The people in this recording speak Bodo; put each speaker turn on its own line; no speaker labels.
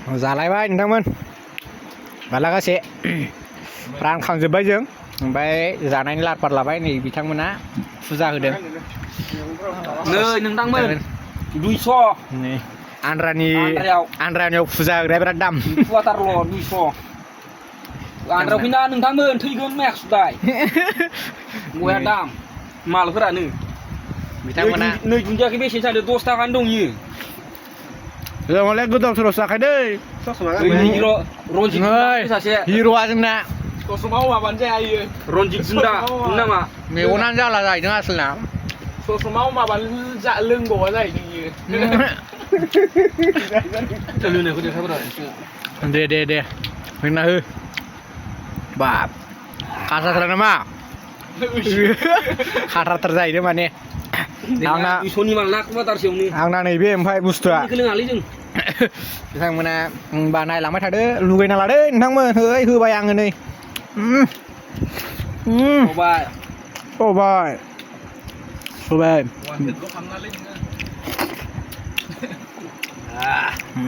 जालायबाय नोंथांमोन मालागासे रानखांजोब्बाय जों ओमफ्राय जानायनि लाहार फाहार लाबाय नै बिथांमोना फुजा होदों
नै नोंथांमोन 200
नै आन्द्रानियाव फुजा होग्राया बिराद दाम
फुवाथारल' 200 आन्द्रायाव फैना नोंथांमोन थैगोन मायाखै सुदाय बया दाम मालफोरानो
बिथांमोना
नै दुन्दियाखै बेसे जादों 10 थाखानि दं इयो
जोंलाय गोदाव सोरावसो जाखायो दै
रनजित सासे
हिर'आ जोंना
ससमाव माबानो जाया इयो
रनजित जुन्दा नामा
मेगनानो जाला जाहैदों आसोलना
ससमाव माबानो लोंबावा जाहैदों इयो
दे होना हो बाब खासाथार नामा खाथारथार जाहैदों माने आंना
दुइस'नि माल ना कुवाटारसेयावनो
आंना नैबे ओमफ्राय बुस्थुआ
लोङालै जों
बिथांमोना होनबा नायलांबाय थादो लुगैना लादो नोंथांमोन होबाय आङो नै सबाय